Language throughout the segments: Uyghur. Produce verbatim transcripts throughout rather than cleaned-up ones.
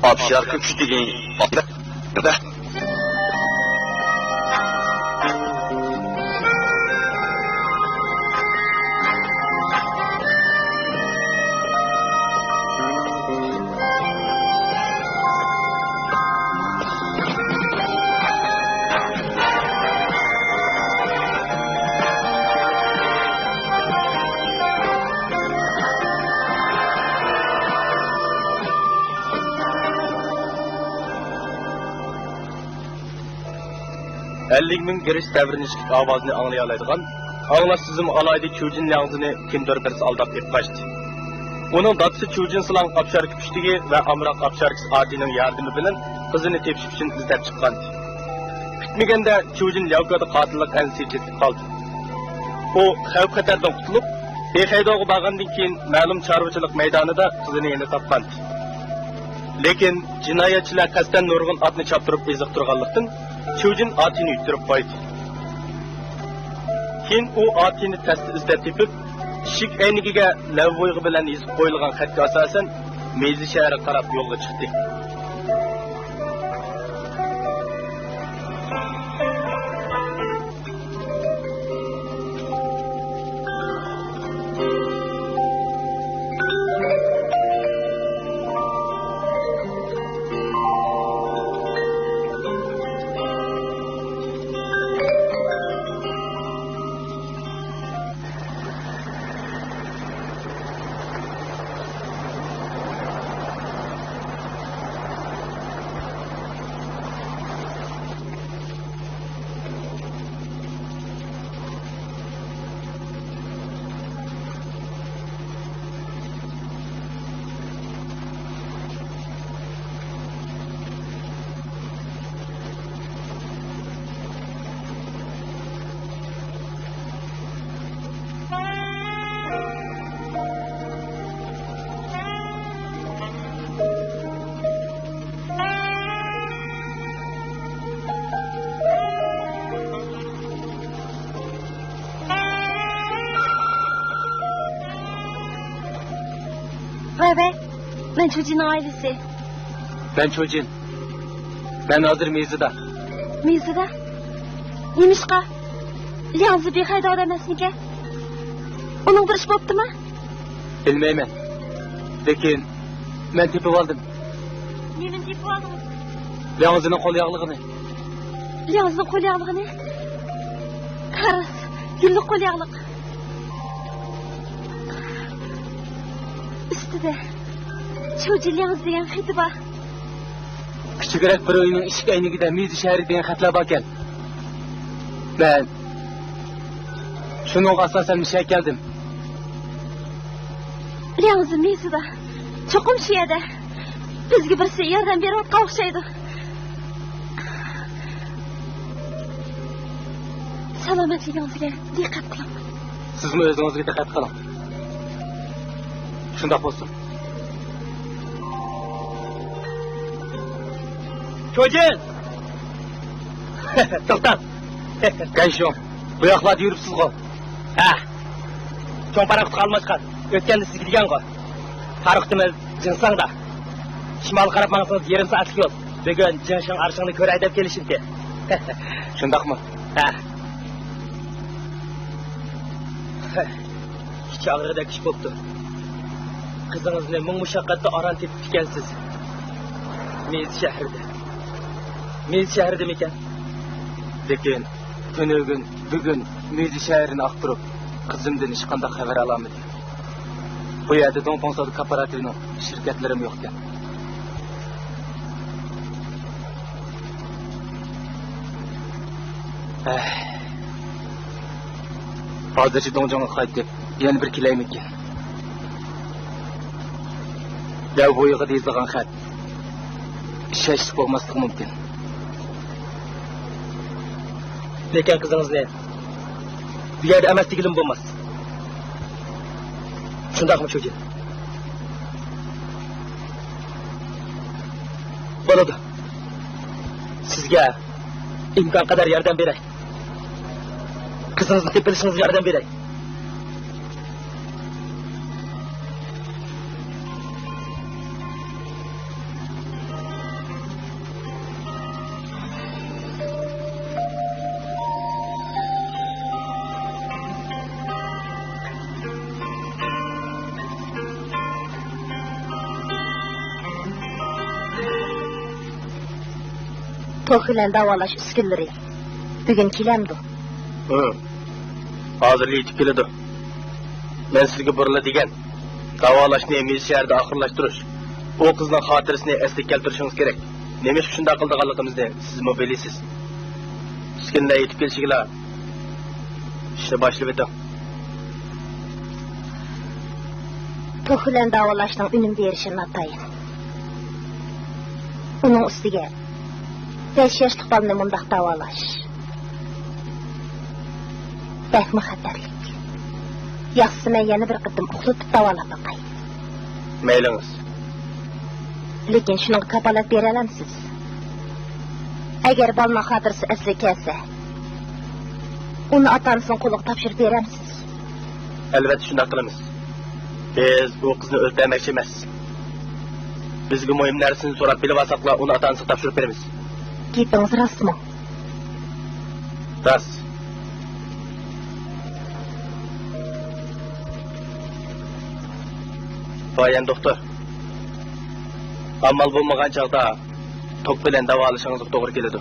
ئاپشاركا كۈچلۈكى. ئەللىك مىڭ گىرىش تەۋرىنىشلىك ئاۋازنى ئاڭلىيالايدىغان، ئاڭلاش سېزىمى ئالاھىدە چۈجىن لياڭزىنى كىندۇر بىرسى ئالداپ ئېلىپ قاچتى. ئۇنىڭ دادىسى چۈجىن سىلاڭ ئاپشاركا كۈچلۈكى ۋە ئامراق ئاپشاركىسى ئاتىنىڭ ياردىمى بىلەن قىزىنى تېپىش ئۈچۈن ئىزدەپ چىققانىدى. كۈتمىگەندە چۈجىن لياۋكادا قاتىللىق ئەنزىسى چېتىلىپ قالدى. ئۇ خەۋپ-خەتەردىن قۇتۇلۇپ، بېيخەيدوغا بارغاندىن كېيىن، مەلۇم چارۋىچىلىق مەيدانىدا قىزىنى يەنە تاپقانىدى. لېكىن جىنايەتچىلەر قەستەن نۇرغۇن ئاتنى چاپتۇرۇپ ئېزىقتۇرغانلىقتىن، چۈجىن ئاتىنى يۈتتۈرۈپ قويدى. كېيىن ئۇ ئاتىنى تەستە ئىزدەپ تېپىپ، ئىشىك ئەينىكىگە لەۋ بويىغا بىلەن يېزىق قويۇلغان خەتكە ئاساسەن، مېزى شەھىرىگە قاراپ يولغا چىقتى. ۋەي، ۋەي، مەن چۈجىننىڭ ئائىلىسى. مەن چۈجىن. مەن ھازىر مېزىدا. مېزىدا؟ نېمىشقا؟ لياڭزى بىخەيدە ئادەم ئەمەسمىكەن؟ ئۇنىڭ بىر ئىش بوپتىما؟ بىلمەيمەن. لېكىن مەن تېپىۋالدىم. نېمىنى تېپىۋالدىڭىز؟ لياڭزىنىڭ قول ياغلىقىنى. لياڭزىنىڭ قول ياغلىقىنى؟ ھە راست، گۈللۈك قول ياغلىق. ئۈستىدە چۈجى لياڭزى دېگەن خېتى بار. كىچىكرەك بىر ئۆينىڭ ئىشىك ئەينىكىدە مېزى شەھىرى دېگەن خەتلەر باركەن. مەن شۇنىڭغا ئاساسەن مۇشۇ يەرگە كەلدىم. لياڭزى مېزىدا. چوقۇم شۇ يەردە. بىزگە بىرسى ياردەم بېرىۋاتقان ئوخشايدۇ. سالامەتلىكىڭىزگە دىققەت قىلىڭ. سىزمۇ ئۆزىڭىزگە دىققەت قىلىڭ. شۇنداق بولسۇن. چۈجىن! توختاڭ! گەنشۇڭ، بۇ ياقلاردا يۈرۈپسىزغۇ؟ ھە. چوڭ پاراخوتقا ئالماشقان. ئۆتكەندە سىزگە دېگەنغۇ. پاراخوتىمىز جىڭساڭدا. شىمالغا قاراپ ماڭسىڭىز يېرىم سائەتلىك يول. بۈگۈن جېڭشىڭ ئارشىڭنى كۆرەي دەپ كېلىشىمتى. شۇنداقمۇ؟ ھە. ئىچى ئاغرىغۇدەك ئىش بوپتۇ. قىزىڭىزنى مىڭ مۇشەققەتتە ئاران تېپىپتىكەنسىز. مېزى شەھىرىدە. مېزى شەھىرىدىمىكەن؟ لېكىن تۈنۈگۈن، بۈگۈن مېزى شەھىرىنى ئاختۇرۇپ، قىزىمدىن ھېچقانداق خەۋەر ئالالمىدىم. بۇ يەردە دۇڭپۇڭ سودا كوپىراتىپىنىڭ شىركەتلىرىمۇ يوقكەن. ھەي. ھازىرچە دۇڭجۇڭغا قايتىپ، يەنە بىر كېلەيمىكىن؟ لياۋ بويىغا يېزىلغان خەت. ئىشەنچلىك بولماسلىقى مۇمكىن. لېكىن قىزىڭىزنى بۇ يەردە ئەمەس دېگىلىمۇ بولماس. شۇنداقمۇ، چۈجىن؟ بولىدۇ. سىزگە ئىمكان قەدەر ياردەم بېرەي. قىزىڭىزنى تېپىۋېلىشىڭىزغا ياردەم بېرەي. توك بىلەن داۋالاش ئۈسكۈنىلىرى بۈگۈن كېلەمدۇ؟ ھە. ھازىرلا يېتىپ كېلىدۇ. مەن سىزگە بۇرۇنلا دېگەن، داۋالاشنى مىز شەھىرىدە ئاخىرلاشتۇرۇش، ئۇ قىزنىڭ خاتىرىسىنى ئەسلىگە كەلتۈرۈشىڭىز كېرەك. نېمە ئۈچۈن شۇنداق قىلىدىغانلىقىمىزنى سىزمۇ بىلىسىز. ئۈسكۈنىلەر يېتىپ كېلىشىگىلا ئىشنى باشلىۋېتىڭ. توك بىلەن داۋالاشنىڭ ئۈنۈم بېرىشى ناتايىن. ئۇنىڭ ئۈستىگە بەش ياشلىق بالىنى مۇنداق داۋالاش بەكمۇ خەتەرلىك. ياخشىسى مەن يەنە بىر قېتىم ئۇخلىتىپ داۋالاپ باقاي. مەيلىڭىز. لېكىن شۇنىڭغا كاپالەت بېرەلەمسىز؟ ئەگەر بالىنىڭ خاتىرىسى ئەسلىگە كەلسە، ئۇنى ئاتا-ئانىسىنىڭ قولىغا تاپشۇرۇپ بېرەمسىز؟ ئەلۋەتتە شۇنداق قىلىمىز. بىز ئۇ قىزنى ئۆلتۈرمەكچى ئەمەس. بىزگە مۇھىم نەرسىنى سوراپ بىلىۋالساقلا، ئۇنى ئاتا-ئانىسىغا تاپشۇرۇپ بېرىمىز. گېپىڭىز راستمۇ؟ راست. بايان دوختۇر، ئامال بولمىغان چاغدا توك بىلەن داۋالىشىڭىزغا توغرا كېلىدۇ.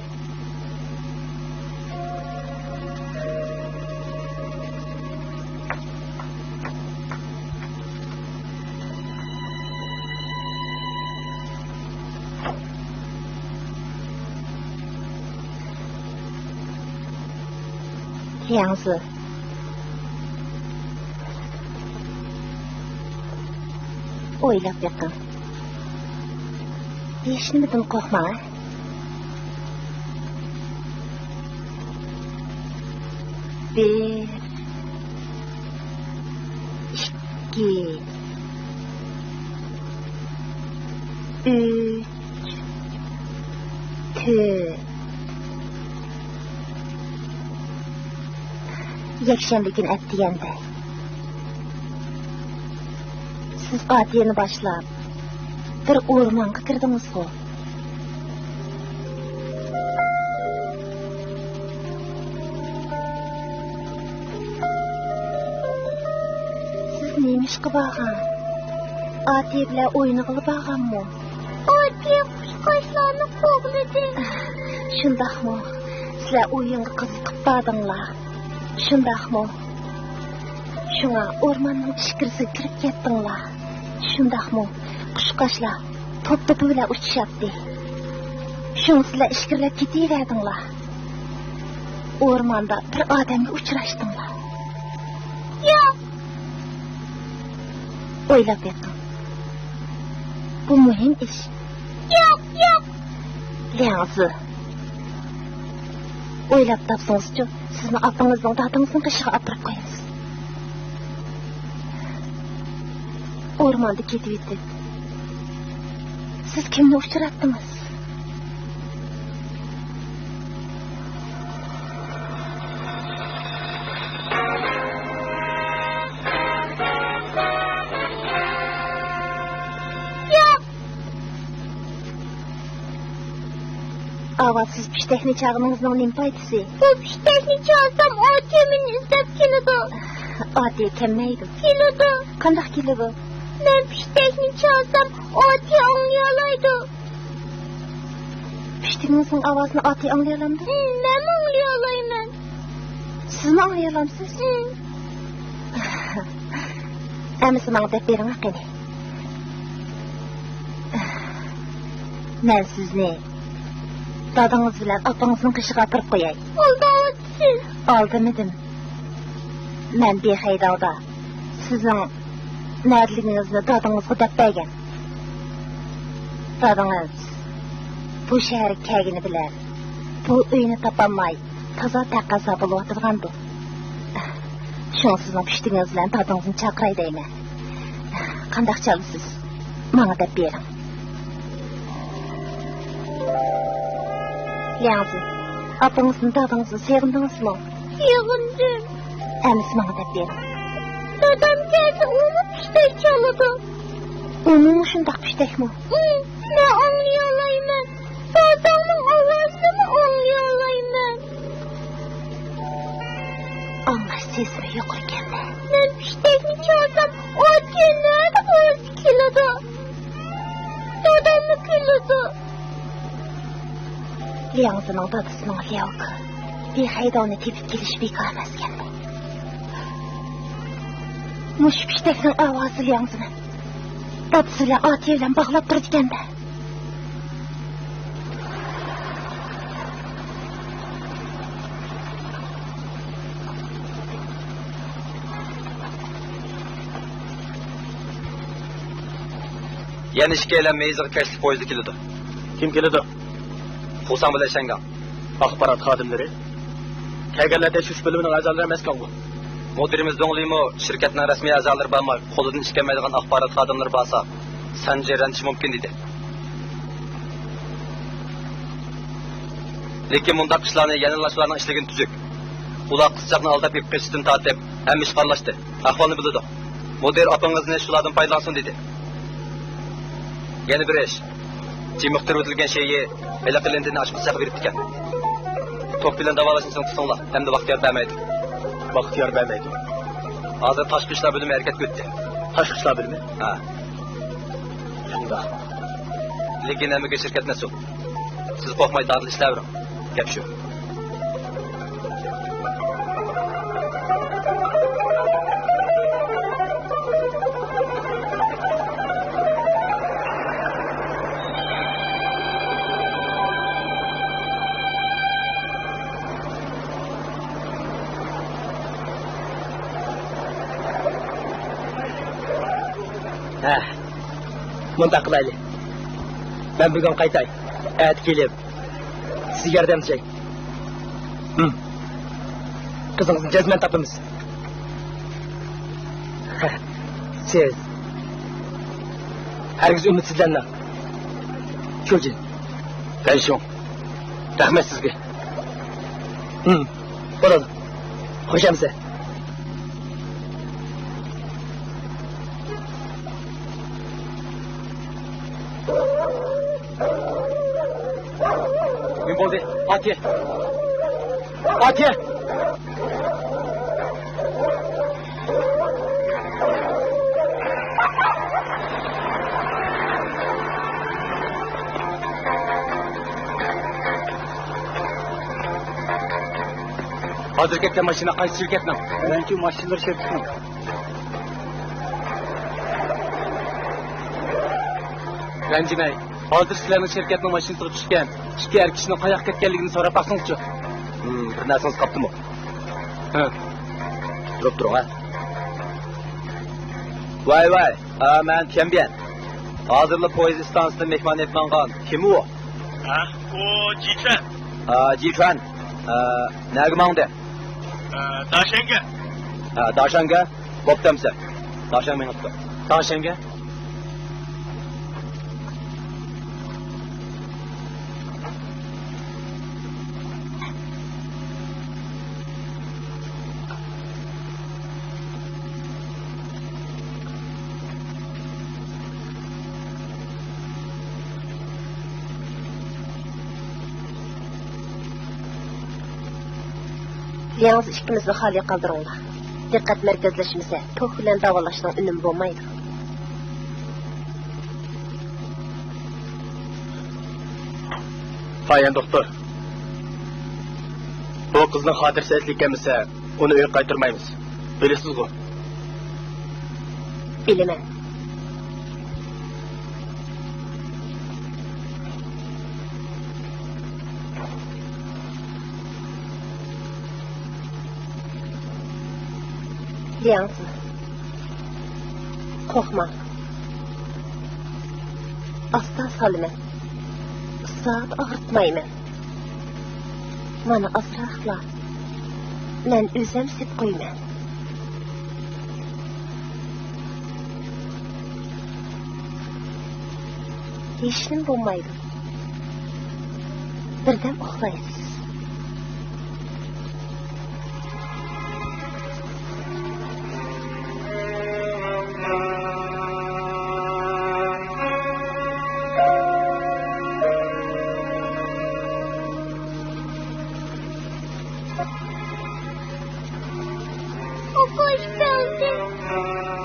ياڭزى، ئويلاپ بېقىڭ. ھېچنېمىدىن قورقماڭ، ھە؟ بىر، ئىككى، ئۈچ، تۆت. يەكشەنبە كۈنى ئەتىگەندە سىز ئاتىيەنى باشلاپ بىر ئورمانغا كىردىڭىزغۇ؟ سىز نېمىشقا بارغان؟ ئاتىيە بىلەن ئوينىغىلى بارغانمۇ؟ ئاتىيە قۇشقاچلارنى قوغلىدى. شۇنداقمۇ؟ سىلەر ئويۇنغا قىزىقىپ باردىڭلار. شۇنداقمۇ؟ شۇڭا ئورماننىڭ ئىچكىرىسىگە كىرىپ كەتتىڭلار. شۇنداقمۇ؟ قۇشقاچلار توپ-توپى بىلەن ئۇچۇشاتتى. شۇڭا سىلەر ئىچكىرىلەپ كېتىۋەردىڭلار. ئورماندا بىر ئادەمگە ئۇچراشتىڭلار. ياق. ئويلاپ بېقىڭ. بۇ مۇھىم ئىش. ياق، ياق. لياڭزى. ئويلاپ تاپسىڭىزچۇ، سىزنى ئاپىڭىزنىڭ، دادىڭىزنىڭ قېشىغا ئاپىرىپ قويىمىز. ئورماندا كېتىۋېتىپ، سىز كىمنى ئۇچراتتىڭىز؟ ياق! ئاۋۋال سىز پىشتەكنى چالغىنىڭىزنىڭ نېمە پايدىسى؟ بۇ پىشتەكنى چالسام، ئاتىيە مېنى ئىزدەپ كېلىدۇ. ئاتىيە كەلمەيدۇ. كېلىدۇ. قانداق كېلىدۇ؟ مەن پىشتەكنى چالسام، ئاتىيە ئاڭلىيالايدۇ. پىشتىكىڭىزنىڭ ئاۋازىنى ئاتىيە ئاڭلىيالامدۇ؟ ھىم، مەنمۇ ئاڭلىيالايمەن. سىزمۇ ئاڭلىيالامسىز؟ ھىم. ئەمىسە ماڭا دەپ بېرىڭە قېنى. مەن سىزنى دادىڭىز بىلەن ئاپىڭىزنىڭ قېشىغا ئاپىرىپ قوياي. ئالداۋاتىسىز. ئالدىمىدىم. مەن بىخەيدالدا سىزنىڭ نەدىلىكىڭىزنى دادىڭىزغا دەپ بەرگەن. دادىڭىز بۇ شەھەرگە كەلگىنى بىلەن بۇ ئۆينى تاپالماي، تازا تەقەززا بولۇۋاتىدىغاندۇ. شۇڭا سىزنىڭ پىشتىكىڭىز بىلەن دادىڭىزنى چاقىراي دەيمەن. قانداق چالىسىز؟ ماڭا دەپ بېرىڭ. لياڭزى، ئاپىڭىزنى، دادىڭىزنى سېغىندىڭىزمۇ؟ سېغىندىم. ئەمىسە ماڭا دەپ بېرىڭ. دادام كەلسە، ئۇمۇ پىشتەك چالىدۇ. ئۇمۇ شۇنداق پىشتەكمۇ؟ ئۇم، مەن ئاڭلىيالايمەن. دادامنىڭ ئاۋازىنىمۇ ئاڭلىيالايمەن. ئاڭلاش سېزىمى يۇقىرىكەن-دە. مەن پىشتەكنى چالسام، ئاتىيە نەدە بولسا كېلىدۇ. داداممۇ كېلىدۇ. لياڭزىنىڭ دادىسىنىڭ لياۋكې بىخەيداۋنى تېپىپ كېلىشى بىكار ئەمەسكەن. مۇشۇ پىشتەكنىڭ ئاۋازى لياڭزىنى دادىسى بىلەن ئاتىيە بىلەن باغلاپ تۇرىدىكەن-دە. يەنە ئىككىيلەن مېيزىغا كەچلىك پويىزدا كېلىدۇ. كىم كېلىدۇ؟ خۇساڭ بىلەن شەڭگاڭ. ئاخبارات خادىملىرى؟ كەلگەنلەر تەكشۈرۈش بۆلۈمىنىڭ ئەزالىرى ئەمەسكەنغۇ؟ مۇدىرىمىز دۇڭلىمۇ شىركەتنىڭ رەسمىي ئەزالىرى بارماي، قولىدىن ئىش كەلمەيدىغان ئاخبارات خادىملىرى بارسا، سەنجى رەنجىشى مۇمكىن دېدى. لېكىن مۇنداق ئىشلارنى يەنىلا شۇلارنىڭ ئىشلىگىنى تۈزۈك. ئۇلار قىزچاقنى ئالداپ ئېلىپ قېچىشتىن تارتىپ ھەممە ئىشقا ئارىلاشتى. ئەھۋالنى بىلىدۇ. مۇدىر ئاپىڭىزنى شۇلاردىن پايدىلانسۇن دېدى. يەنە بىر ئىش. جىمىقتۇرۇۋېتىلگەن شېيى ھېلىقى لېنتىنى ئاچقۇچىغا بېرىپتىكەن. توك بىلەن داۋالاشنى چىڭ تۇتۇڭلار، ئەمدى ۋاقتى يار بەرمەيدۇ. ۋاقتى يار بەرمەيدۇ. ھازىر تاشقى ئىشلار بۆلۈمى ھەرىكەتكە ئۆتتى. تاشقى ئىشلار بۆلۈمى؟ ھە. شۇنداق. لېكىن ھەممىگە شىركەت مەسئۇل. سىز قورقماي دادىل ئىشلەۋېرىڭ. گەپ شۇ. ھە، مۇنداق قىلايلى. مەن بۈگۈن قايتاي. ئەتە كېلىپ، سىزگە ياردەملىشەي. ھىم. قىزىڭىزنى جەزمەن تاپىمىز. سىز ھەرگىز ئۈمىدسىزلەنمەڭ. شۇجىن. دەنشۇڭ. رەھمەت سىزگە. ھىم. بولىدۇ. خوش ئەمىسە. نېمە بولدى؟ ئاتىيە! ئاتىيە! ھازىر كەتكەن ماشىنا قايسى شىركەتنىڭ؟ بىرىنچى ماشىنىلار شىركىتىنىڭ. رەنجىمەي، ھازىر سىلەرنىڭ شىركەتنىڭ ماشىنىسىغا چۈشكەن ئىككى ئەر كىشىنىڭ قاياققا كەتكەنلىكىنى سوراپ باقسىڭىزچۇ؟ ھىم، بىر نەرسىڭىز قاپتىمۇ؟ ھە. تۇرۇپ تۇرۇڭ، ھە. ۋاي، ۋاي، ئا، مەن تيەنبيەن. ھازىرلا پويىز ئىستانسىسىدىن مېھمان ئېلىپ ماڭغان. كىم ئۇ؟ ھە، ئۇ جىچۈەن. ئا، جىچۈەن. ئا، نەگە ماڭدى؟ ئا، داشەنگە. ھە، داشەنگە. بوپتۇ ئەمسە. داشەنگە مېڭىپتۇ. داشەنگە؟ لياڭزى ئىككىمىزنى خالىي قالدۇرۇڭلار. دىققەت مەركەزلەشمىسە، توك بىلەن داۋالاشنىڭ ئۈنۈمى بولمايدۇ. فايەن دوختۇر، بۇ قىزنىڭ خاتىرىسى ئەسلىگە كەلمىسە، ئۇنى ئۆيگە قايتۇرمايمىز. بىلىسىزغۇ؟ بىلىمەن. لياڭزى، قورقماڭ. ئاستا سالىمەن. زادى ئاغرىتمايمەن. مانا ئازراقلا. مەن ئۆزۈم سېلىپ قويىمەن. ھېچنېمە بولمايدۇ. بىردەم ئۇخلايسىز. ئاكاش كەلدى.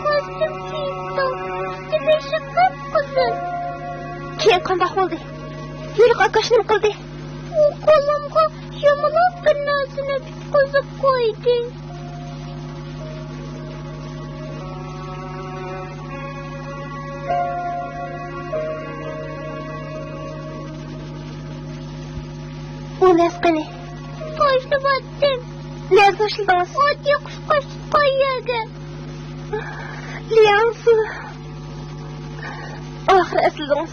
كوستيۇم كىيىپتۇ. ئۈستى بېشى قىپقىزىل. كېيىن قانداق بولدى؟ ھېلىقى ئاكاش نېمە قىلدى؟ ئۇ قولۇمغا يۇمىلاپ بىر نەرسىنى تۇتقۇزۇپ قويدى. بۇ نەرسە قېنى؟ تاشلىۋەتتىم. نەگە تاشلىدىڭىز؟ ئوت يېقىش قوشۇپ قويۇۋەرگەن. لياڭسى. ئاخىرى ئەسلىدىڭىز.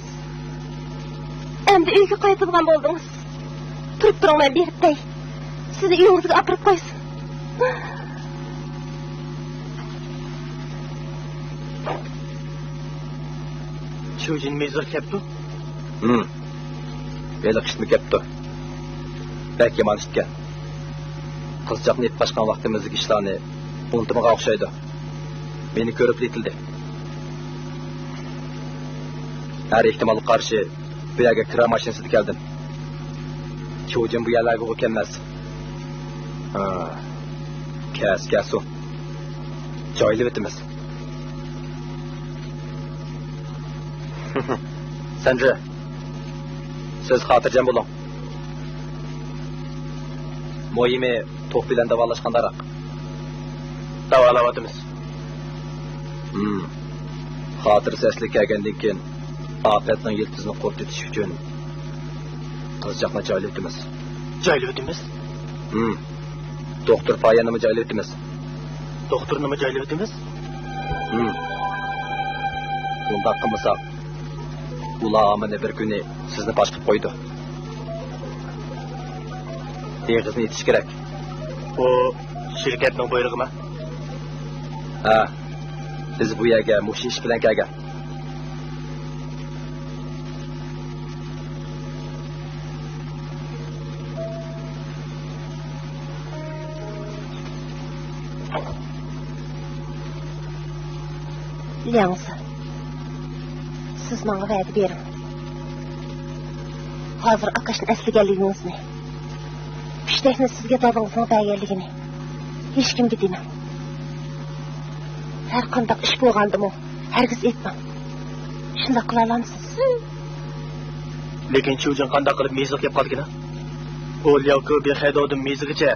ئەمدى ئۆيگە قايتىدىغان بولدىڭىز. تۇرۇپ تۇرۇڭ، مەن بېرىپ دەي. سىزنى ئۆيىڭىزگە ئاپىرىپ قويسۇن. چيۇجىن مېزىغا كەپتۇ. ھىم. ھېلىقى ئىتمۇ كەپتۇ. بەك يامان ئىتكەن. قىزچاقنى ئېلىپ قاچقان ۋاقتىمىزدىكى ئىشلارنى ئۇنتۇمىغان ئوخشايدۇ. مېنى كۆرۈپلا ئېتىلدى. ھەر ئېھتىمالغا قارشى بۇ يەرگە كىرا ماشىنىسىدا كەلدىم. چيۇجىن بۇ يەرلەرگە ئۇ كەلمەس. ھا. كەس، كەس ئۇ. جايلىۋېتىمىز. سەنجى، سىز خاتىرجەم بولۇڭ. مۇھىمى توپ بىلەن داۋالاشقانداراق. داۋالاۋاتىمىز. ھىم. خاتىرىسى ئەسلىگە كەلگەندىن كېيىن ئاپەتنىڭ يىلتىزىنى قۇرۇتۇۋېتىش ئۈچۈن قىزچاقنى جايلىۋېتىمىز. جايلىۋېتىمىز؟ ھىم. دوختۇر پاياننىمۇ جايلىۋېتىمىز. دوختۇرنىمۇ جايلىۋېتىمىز؟ ھىم. بۇنداق قىلمىساق، ئۇلار ھامىنى بىر كۈنى سىزنى باش قىلىپ قويىدۇ. ئېغىزنى ئېتىش كېرەك. بۇ شىركەتنىڭ بۇيرۇقىمۇ؟ ھە، بىز بۇ يەرگە مۇشۇ ئىش بىلەن كەلگەن. لياڭسى، سىز ماڭا ۋەدە بېرىڭ. ھازىر ئاكاشنى ئەسلىگەنلىكىڭىزنى، پىشتەكنى سىزگە دادىڭىزنىڭ بەرگەنلىكىنى ھېچكىمگە دېمەڭ. ھەر قانداق ئىش بولغاندىمۇ، ھەرگىز ئېيتماڭ. شۇنداق قىلالامسىز؟ لېكىن چيۇجىن قانداق قىلىپ مېزىغا كېلىپ قالدىكىن؟ ئۇ لياۋكېۋ بىخەيدوۋدىن مېزىگىچە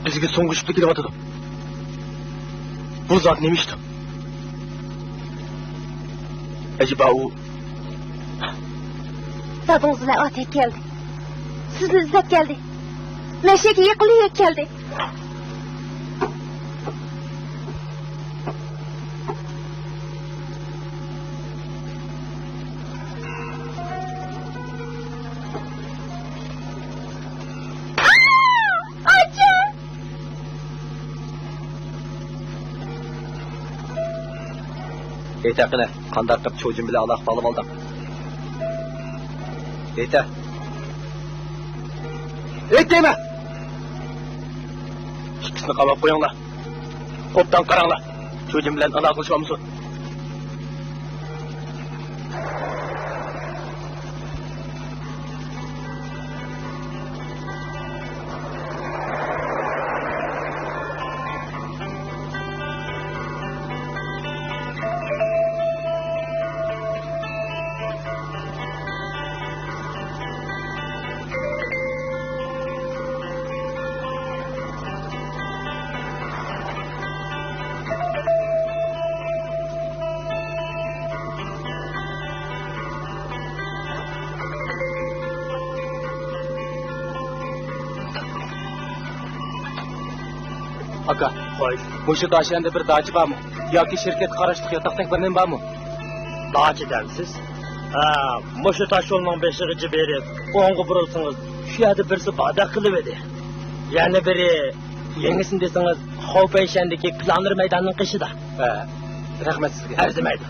بىزگە سۇڭغۇچۇپلا كېلىۋاتىدۇ. بۇ زات نېمە ئىشتۇ؟ ئەجەبا ئۇ. دادىڭىز بىلەن ئاتەك كەلدى. سىزنى ئىزدەپ كەلدى. مەشەگە يېقىنلىيىپ كەلدى. ئېيتە قېنى، قانداق قىلىپ چوجۇن بىلەن ئالاقە باغلىۋالدىڭ؟ ئېيتە. ئېيت دەيمەن! ئىككىسىنى قاماپ قويۇڭلار. ئوبدان قاراڭلار. چوجۇن بىلەن ئالاقىلىشىۋالمىسۇن. ئاكا، ۋاي. مۇشۇ داشەندە بىر داچا بارمۇ؟ ياكى شىركەتكە قاراشلىق ياتاقتەك بىر نېمە بارمۇ؟ داچا دەمسىز؟ ھە، مۇشۇ تاشيولنىڭ بېشىغىچە بېرىپ، ئوڭغا بۇرۇلسىڭىز، شۇ يەردە بىرسى باردەك قىلىۋىدى. يەنە بىرى، يېڭىسىنى دېسىڭىز، خاۋپەيشەندىكى پىلانېر مەيدانىنىڭ قېشىدا. ھە، رەھمەت سىزگە. ئەرزىمەيدۇ.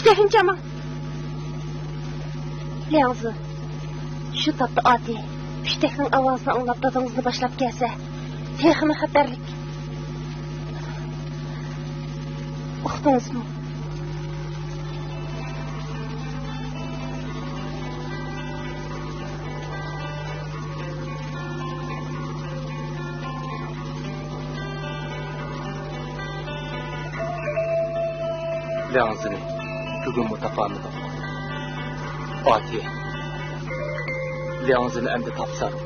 تېخىمۇ چاماڭ. لياڭزى، شۇ تاپتا ئاتى پۈشتەكنىڭ ئاۋازىنى ئاڭلاپ دادىڭىزنى باشلاپ كەلسە، تېخىمۇ خەتەرلىك. ئۇقتىڭىزمۇ؟ لياڭزىنى بۈگۈنمۇ تاپالمىدۇق. ئاتىيە، لياڭزىنى ئەمدى تاپسام،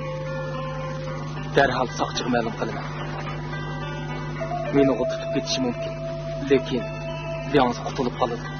دەرھال ساقچىغا مەلۇم قىلىمەن. مېنى ئوغرى تۇتۇپ كېتىشى مۇمكىن، لېكىن لياڭزى قۇتۇلۇپ قالىدۇ.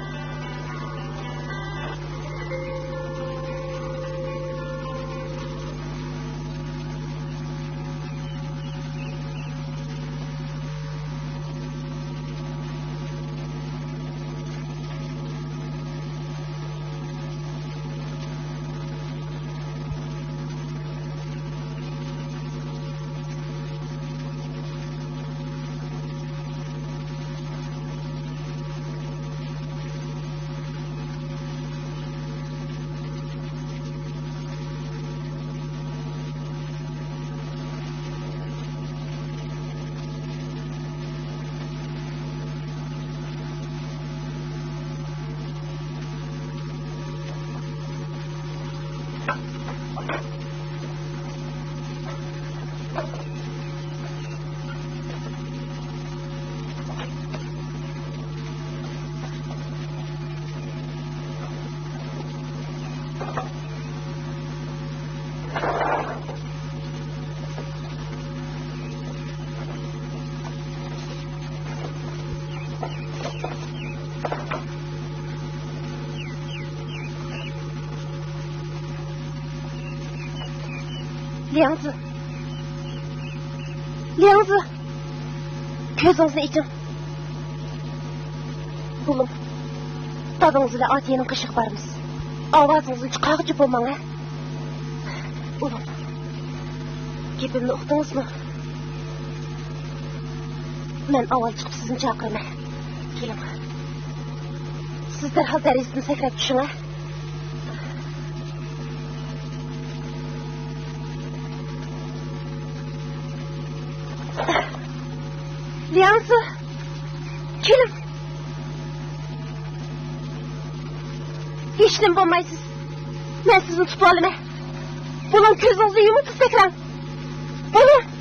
لياڭزى! لياڭزى! كۆزىڭىزنى ئېچىڭ. بولۇڭ. دادىڭىز بىلەن ئاتىيەنىڭ قېشىغا بارىمىز. ئاۋازىڭىزنى چىقارغۇچە بولماڭ، ھە؟ بولۇڭ. گېپىمنى ئۇقتىڭىزمۇ؟ مەن ئاۋۋال چىقىپ سىزنى چاقىرىمەن. كېلىڭ. سىز دەرھال دېرىزىدىن سەكرەپ چۈشۈڭ، ھە؟ لياڭزى، كېلىڭ. ھېچنېمە بولمايسىز. مەن سىزنى تۇتۇۋالىمەن. بولۇڭ، كۆزىڭىزنى يۇمۇڭ، تېز سەكرەڭ. بولۇڭ.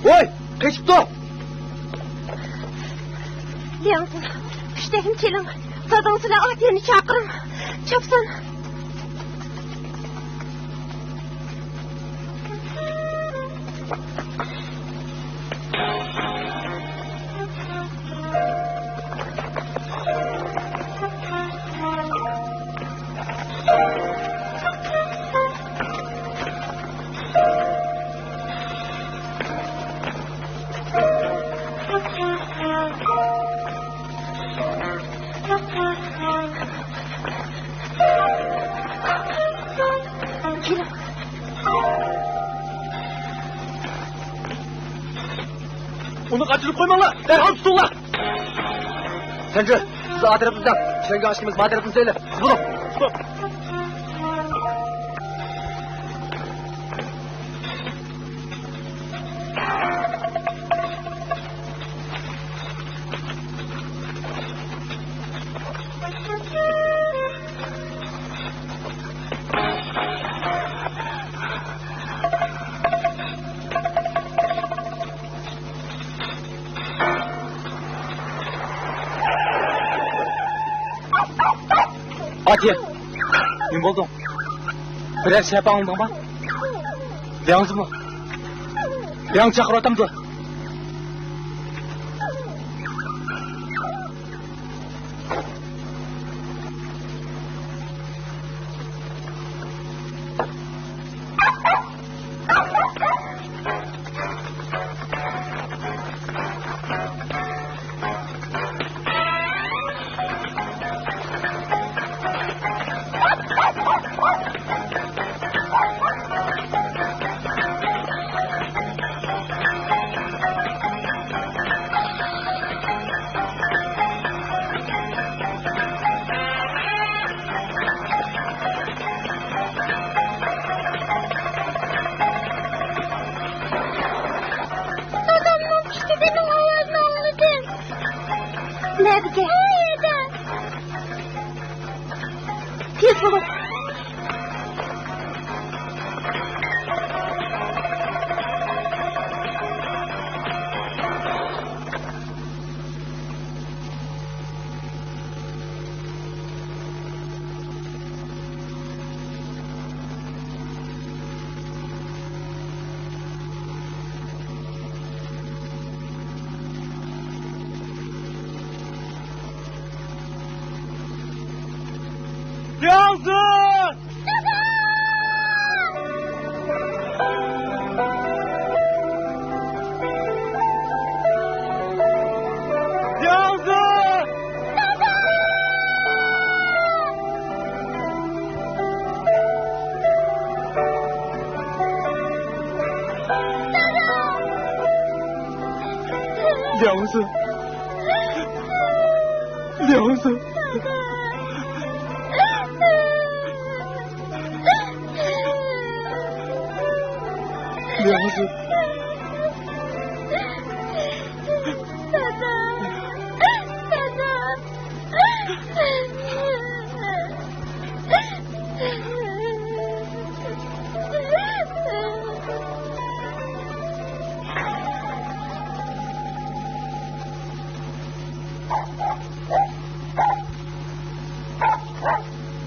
ۋوي، قېچىپتۇ! لياڭزى، پۈشتەكنى چېلىڭ. دادىڭىز بىلەن ئاتىيەنى چاقىرىڭ. چاپسان. ئۇنى قاچۇرۇپ قويماڭلار، دەرھال تۇتۇڭلار. سەنجى، سىز ئا تەرەپتىن دەڭ، چىلەنگە ئاشىقىمىز ما تەرەپتىن سەيلە. بولۇڭ. ئاتيە، نېمە بولدۇڭ؟ بىرەر شەپە ئاڭلىدىڭما؟ لياڭزىمۇ؟ لياڭزى چاقىرىۋاتامدۇ؟ دادامنىڭ پىشتىكىنىڭ ئاۋازىنى ئاڭلىدىم. نەدىكەن؟ ئۇ يەردە. تېز بولۇڭ. لياڭزى! لياڭزى! لياڭزى! لياڭزى! لياڭزى! دادا! دادا!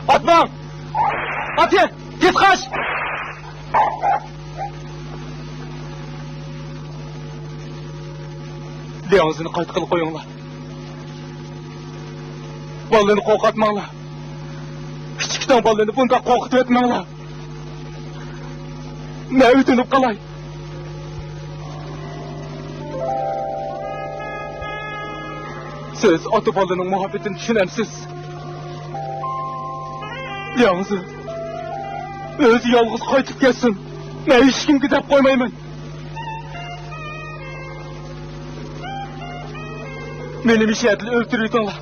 ئاتماڭ! ئاتى! تېز قاچ! لياڭزىنى قايتقىلى قويۇڭلار. بالىنى قورقۇتماڭلار. كىچىككىنە بالىنى بۇنداق قورقۇتۇۋەتمەڭلار. مەن ئۆتۈنۈپ قالاي. سىز ئاتا بالىنىڭ مۇھەببىتىنى چۈشىنەمسىز؟ لياڭزى ئۆزى يالغۇز قايتىپ كەتسۇن. مەن ھېچكىمگە دەپ قويمايمەن. مېنى مىشەدىلا ئۆلتۈرۈۋېتىڭلار.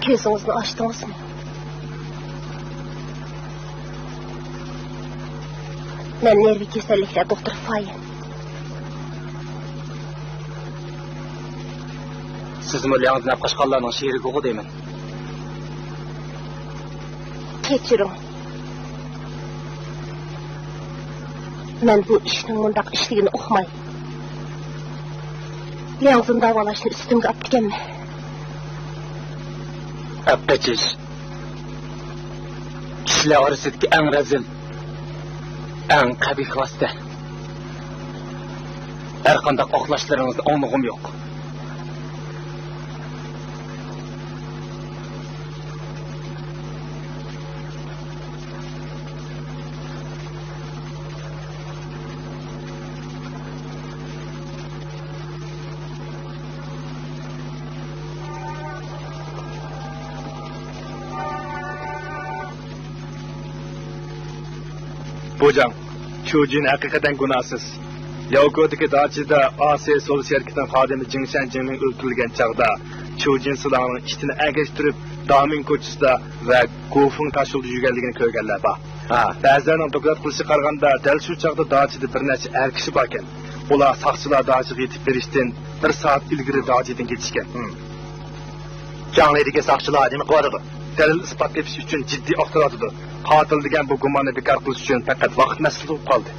كۆزىڭىزنى ئاچتىڭىزمۇ؟ مەن نېرۋا كېسەللىكلەر دوختۇرى فايەن. سىزمۇ لياڭزىنى ئەپ قاچقانلارنىڭ شېرىكىغۇ دەيمەن. كەچۈرۈڭ. مەن بۇ ئىشنىڭ مۇنداق ئىشلىگىنى ئۇقماي، لياڭزىنى داۋالاشنى ئۈستۈمگە ئاپتىكەنمەن. ئەپ قېچىش كىشىلەر ئارىسىدىكى ئەڭ رەزىل، ئەڭ قەبىھ ۋاسىتە. ھەرقانداق ئاقلاشلىرىڭىزنى ئاڭلىغۇم يوق. بۇجاڭ، چۇجىن ھەقىقەتەن گۇناھسىز. ياۋكودىكى داچىدا ئاسىي سودا شىركىتىنىڭ خادىمى جىڭ شەنجىڭنىڭ ئۆلتۈرۈلگەن چاغدا، چيۇجىن سىلاڭنىڭ ئىتىنى ئەگەشتۈرۈپ، دامىن كوچىسىدا ۋە گوفېڭ تاشيولىدا يۈرگەنلىكىنى كۆرگەنلەر بار. ھە. بەزىلەرنىڭ دوكلات قىلىشىغا قارىغاندا، دەل شۇ چاغدا داچىدا بىر نەچچە ئەر كىشى باركەن. ئۇلار ساقچىلار داچىغا يېتىپ بېرىشتىن بىر سائەت ئىلگىرى داچىدىن كېتىشكەن. ھىم. جاڭلىدىكى ساقچىلار نېمە قىلىۋاتىدۇ؟ دەلىل ئىسپات تېپىش ئۈچۈن جىددىي ئاختۇرۇۋاتىدۇ. قاتىل دېگەن بۇ گۇماننى بىكار قىلىش ئۈچۈن پەقەت ۋاقىت مەسىلىسى بولۇپ قالدى.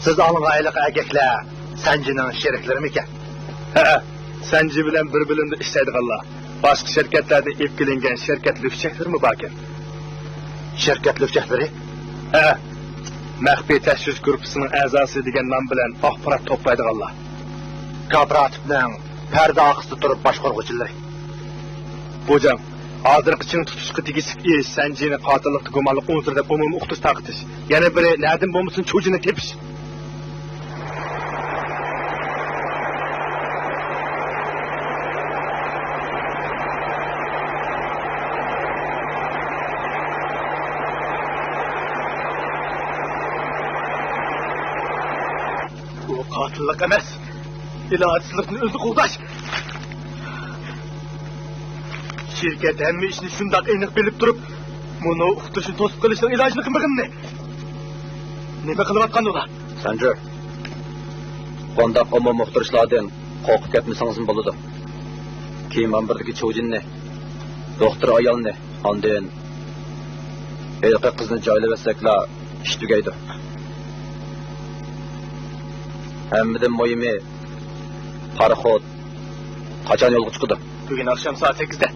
سىز ئاڭلىغان ھېلىقى ئەركەكلەر سەنجىنىڭ شېرىكلىرىمىكەن؟ ھەئە، سەنجى بىلەن بىر بۆلۈمدە ئىشلەيدىغانلار. باشقا شىركەتلەردىن ئېلىپ كېلىنگەن شىركەت لۈكچەكلىرىمۇ باركەن. شىركەت لۈكچەكلىرى؟ ھەئە، مەخپىي تەكشۈرۈش گۇرۇپپىسىنىڭ ئەزاسى دېگەن نام بىلەن ئاخبارات توپلايدىغانلار. كوپىراتىپنىڭ پەردە ئارقىسىدا تۇرۇپ باشقۇرغۇچىلىرى. بۇ جاڭ، ھازىرقى چىڭ تۇتۇشقا تېگىشلىك ئىش سەنجىنى قاتىللىقتا گۇمانلىق ئۇنسۇر دەپ ئومۇمىي ئۇقتۇرۇش تارقىتىش. يەنە بىرى، نەدىن بولمىسۇن چۇجىنى تېپىش. بۇ قاتىللىق ئەمەس، ئىلاجسىزلىقتىن ئۆزىنى قوغداش. شىركەت ھەممە ئىشنى شۇنداق ئېنىق بىلىپ تۇرۇپ، مۇنۇ ئۇقتۇرۇشنى توسۇپ قېلىشنىڭ ئىلاجىنى قىلمىغىنىنى. نېمە قىلىۋاتقان ئۇلار؟ سەنجى، بۇنداق ئومۇمىي ئۇقتۇرۇشلاردىن قورقۇپ كەتمىسىڭىزمۇ بولىدۇ. كىيىم ئامبىرىدىكى چۇجىننى، دوختۇر ئايالنى، ئاندىن ھېلىقى قىزنى جايلىۋەتسەكلا ئىش تۈگەيدۇ. ھەممىدىن مۇھىمى، پاراخوت قاچان يولغا چىقىدۇ؟ بۈگۈن ئاخشام سائەت سەككىزدە.